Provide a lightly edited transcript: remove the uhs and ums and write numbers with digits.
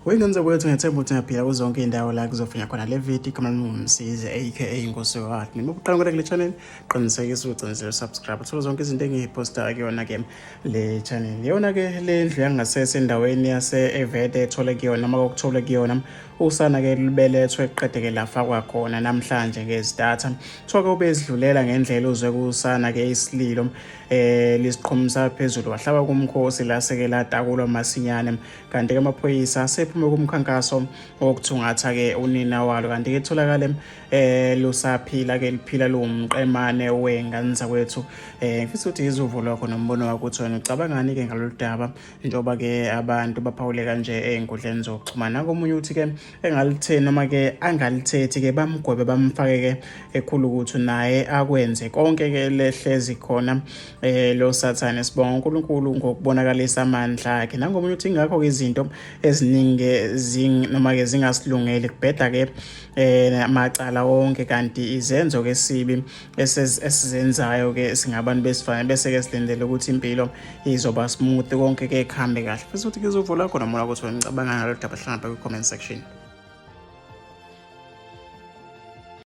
Wengane zakwethu, ngiyethemba ukuthi ngiyaphila kuzo zonke iy'ndawo la kuzofinya khona le video. Igama lami nguMsizi aka Nkosi wakhe. Noma uqala kule channel, qinisekisa ucinisele subscribe, uthole zonke izinto engiyiphosta kuyona-ke le channel. Yona-ke le ndlu yangasese endaweni yase-Evede ethole kuyona noma kokutholwe kuyona usana-ke lubelethwe qede-ke lafakwa khona namhlanje ngezitatha. Kuthiwa-ke ubezidlulela ngendlela uzwe kusana-ke isililo lisiqhumisa phezulu, wahlaba kumkhosi lase-ke latakulwa masinyane. Kanti-ke amaphoyisa asephume kumkhankaso wokuthungatha-ke unina walo, kanti-ke tholakale lusaphila-ke, liphila luwumqemane wengane zakwethu. Ngifisa ukuthi izuvo lwakho nombono wakho ukuthi wena ucabangani-ke ngalolu daba, njengoba-ke abantu baphawule kanje ey'nkundleni zokuxhumana. Komunye uthi-ke engalitheni noma-ke angalithethi-ke, bamgwebe bamfake-ke ekhulu ukuthi naye akwenze konke-ke lehlezi khona lo sathane. Sibonga uNkulunkulu ngokubonakalisa amandla akhe. Nangomunye uthi ingakho-ke izinto eziningi noma-ke zingasilungeli, kubheda-ke amacala wonke, kanti izenzo-ke sibi esizenzayo ke singabantu besifazane, bese ke silindele ukuthi impilo izoba smooth, konke ke kuhambe kahle. Futhi ukuthi kuzovula khona mona ukuthi wena ucabanga ngalolu daba, hlangana kwi-comment section.